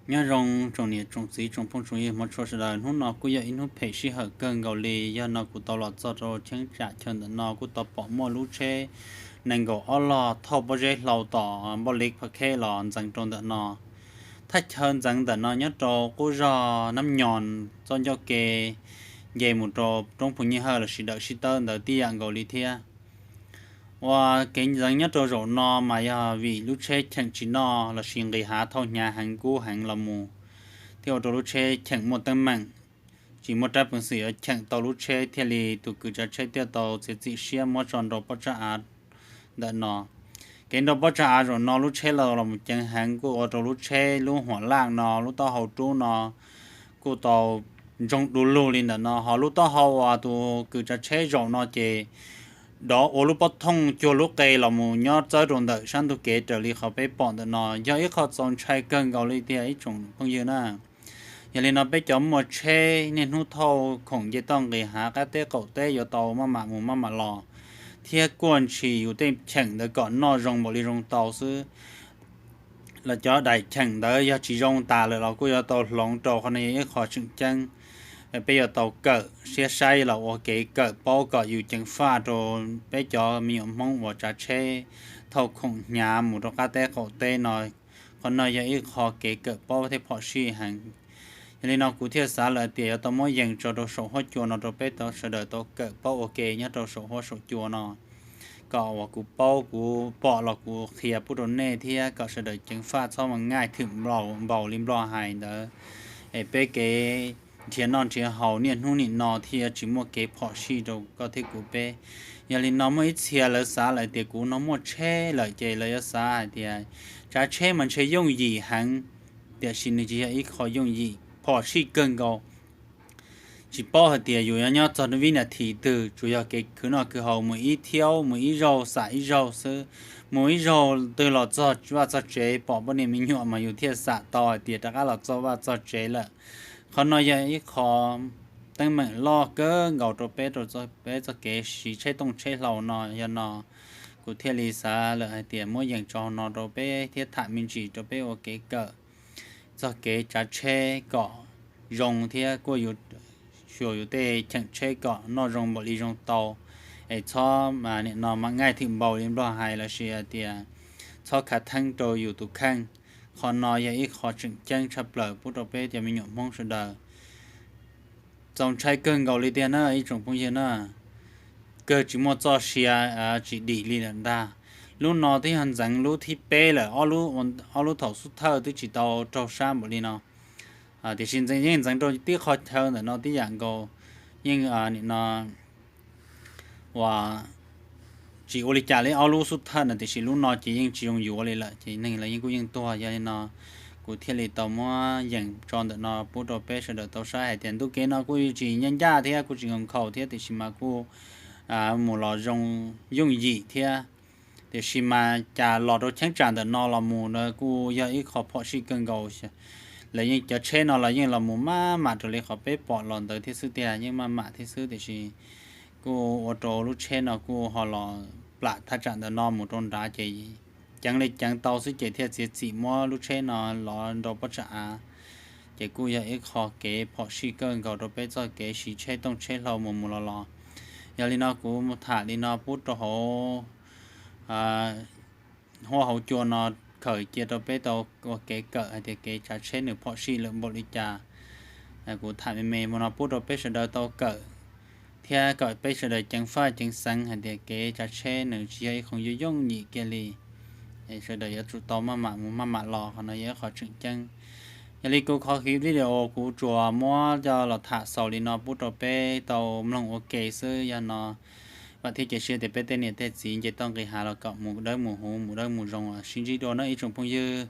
Nyob zoo tsoom niam tsoom txiv tsoom phooj tsoom ywg hmov tshua sawv daws, hnub no kuj yog ib hnub phem sij hawm kawg nkaus li. Yog no kuv tau los txog rau cheeb tsam chaw ntawm no kuj tau pom muaj lub tsheb nees nkaum ob log thauj pob zeb hlau tom npauj li pha kheb los ntxeev rau ntawm no. Thaj chaw ntxeev ntawm no nyob rau qub zog Nab Nyos txoj ncauj ke nce mus rau roob Phu Nyij Hawj lossis dawm sib tawb ntawd tib yam nkaus li thiab. Uas kev ntxeev nyob rau zaum no mas yog vim lub tsheb cheem tsis noj lossis nqis hav thauj hnyav heev kub heev los mus, thiaj ua rau lub tsheb cheem muaj teeb meem, tsis muaj rab peev xwm yuav cheem tau lub tsheb, thiaj li tus kws tsav tsheb thiaj tau txiav txim siab muab tso nrau pob tsab av ntawm no. Kev nrau pob tsab av zaum no lub tsheb los los mus ceev heev kuj ua rau lub tsheb lub huam laj no lub taub hau rub no kuj tau ntsoog du lug li ntawm no. Ho lub taub hau uas tus kws tsav tsheb zaum no ces dov ua lub pob thooj cuag lub qe los mus nyob txawb rau ntawm sab ntug kev raws li qhov peb pom ntawm no, yog ib qho txaus ntshai kawg nkaus li tiag ib tsoom phooj ywg na. Yog li no peb cov muaj tsheb niaj hnub thauj khoom nce toj nqis hav qab teb qaum teb yuav tau maj mam mus maj mam los, thiab kuaj ntshis yus tej cheem ntawd kom noj zoo npaum li zoo tau xwb. Los cov daim cheem ntawd yog tsis zoo tas lawm los kuj yuav tau hloov rau. Qhov no yog ib qho tseem ceeb, peb yuav tau kawm siab saib los ua kev kawm paub kom yus ceev faj rau peb cov me nyuam Hmoob uas tsav tsheb thauj khoom hnyav mus rau qab teb qaum teb no. Qhov no yog ib qho kev kawm paub thiab phom sij heev. Yog li no kuv thiaj xav lawm tias yuav tau muab yees tso rau saum huab cua no rau peb tau sawv daws tau kawm paub ua ke nyob rau saum huab saum cua no, kom uas kuv paub kuv pom los kuv qhia pub rau nej thiab kom sawv daws ceev faj txhob mas ngaij thwm npaum li Nplog hais ntawd, es peb kev nrhiav noj nrhiav haus niaj hnub nim no thiaj tsis muaj kev phom sij rau koj thiab kuv peb. Yog li no muaj ib txhia lawv xav lawm tias kuv no muaj tsheb lawm ces lawv yuav xav hais tias tsav tsheb mas ntshe yooj yim heev, tiam sis nws tsis yog ib qho yooj yim, phom sij kawg nkaus. Tsis paub hais tias yus yuav nyob txog vib nas this twg, tsuas yog kev khwv noj khwv haus, mus ib thiab mus ib zaug xam ib zaug xwb. Mus ib zaug twg los txog vaj txog tsev pom poj niam me nyuam mas yus thiaj xam tau hais tias rov qab los txog vaj txog tsev lawm. Qhov no yog ib qho teeb meem loj kawg nkaus rau peb, rau peb txoj kev siv tsheb tooj tsheb hlau no. Yog no kuv thiaj li xav lawm hais tias muab yees tso no rau peb thiab tham me ntsis rau peb ua kev kawm txog kev tsav tsheb kom zoo thiab kuj yuav xyuas yus tej cheem tsheb kom noj zoo npaum li zoo tau, es txhob nim no mas ngaij thwm npaum li Nplog hais lossis hais tias txhob khav theeb rau yus tus kheej. Qhov no yog ib qho tseem ceeb tshaj plaws pub rau peb cov me nyuam Hmoob sawv daws. Txaus ntshai kawg nkaus li tiag na ib tsoom phooj ywg na, kawg tsis muaj txoj sia tsis dim li lawm ntag. Lub no twb yog ntxeev lub thib peb lawm, ob lub thaum xub thawj twb tsis tau raug sab npaum li no. Tiam sis yeej ntxeev rau tib qho chaw ntawm no tib yam nkaus, yeej nim no uas tsis ua li cas li ob lub xub thawj no, tiam sis lub no ces yeej tsis zoo yuav li lawm ces neeg los yeej kuj yeej tuag. Yog li no kuv thiaj li tau muab yees tso ntawm no pub rau peb sawv daws tau saib hais tias ntu kev no kuj tsis ncaj ncaj thiab kuj tsis nkhaus thiab, tiam sis mas kuj mus los zoo yooj yim thiab. Tiam sis mas cas los rau cheeb tsam ntawm no los mus na kuj yog ib qho phom sij kawg nkaus. Lawv yeej cov tsheb no los yeej los mus maj mam raws li qhov peb pom los ntawd thiab xwb tiag, yeej maj mam thiab xwb, tiam sis kuj ua rau lub tsheb no kuj ho los plam thaj tsam ntawm no mus rau nrad ces ceev li ceev tau xwb ces thiaj txiav txim muab lub tsheb no los nrau pob tsam av. Ces kuj yog ib qho kev phom sij kawg nkaus rau peb txoj kev siv tsheb tooj tsheb hlau mus mus los los. Yog li no kuv mus tham li no pub rau hauv huab hauv cua no khaws cia rau peb tau ua kev kawm hais tias kev tsav tsheb nws phom sij lawm npaum li cas. Kuv tham me me mus no pub rau peb sawv daws tau kawm thiab kom peb sawv daws ceev faj ceev xeev hais tias kev tsav tsheb nws tsis yog ib qho yooj yooj yim kiag li. Sawv daws yuav tsum tau maj mam mus maj mam los, qhov no yog ib qho tseem ceeb. Yog li kuv qhov video kuv tsuas muab coj los tham xaus li no pub rau peb tau mloog ua ke xwb. Yog no vam thiab cia siab tias peb tej niam tej txiv nce toj nqis hav los kom mus dawb mus huv mus dawb mus zoo, sib ntsib dua nawb ib tsoom phooj ywg.